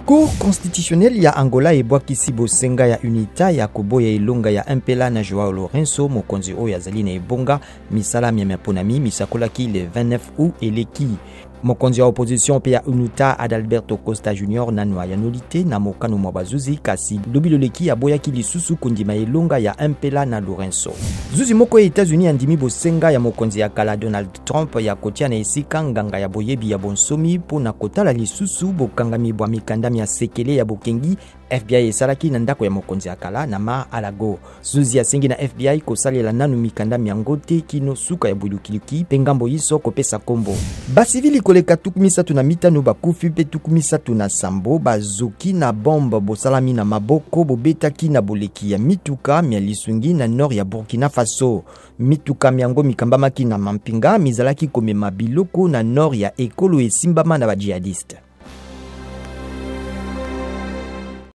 Cour constitutionnelle ya Angola ebwakisi bosenga ya UNITA ya koboya elonga ya MPLA na Joao Lourenço, mokonzi oyo azali na ebonga. Misala mya maponami misakolaki le 29 août eleki. Mokonzi ya opposition mpe ya UNITA Adalberto Costa Junior nanu ayanoli te na mokano mwa bazuzi, kasi lobi loleki aboyaki lisusu kondima elonga ya MPLA na Lourenço. Zuzi moko ya Etats-Unis andimi bosenga ya mokonzi ya kala Donald Trump ya kotia na esika nganga ya boyebi ya bonsomi mpo na kotala lisusu bokangami bwa mikanda mya sekele ya bokengi FBI esalaki na ndako ya mokonzi ya kala na Mar-a-Lago. Zuzi asengi na FBI kosalela nanu mikanda myango te kino suka ya bolukiluki mpe ngambo inso kopesa kombo. Basivili koleka 35 bakufi mpe 37 bazoki na bombe bosalami na maboko bobetaki na boleki ya mituka mya lisungi na nord ya Burkina Faso. Mituka myango mikambamaki na mampinga mizalaki komema biloko na nord ya ekolo esimbama na ba jihadistes.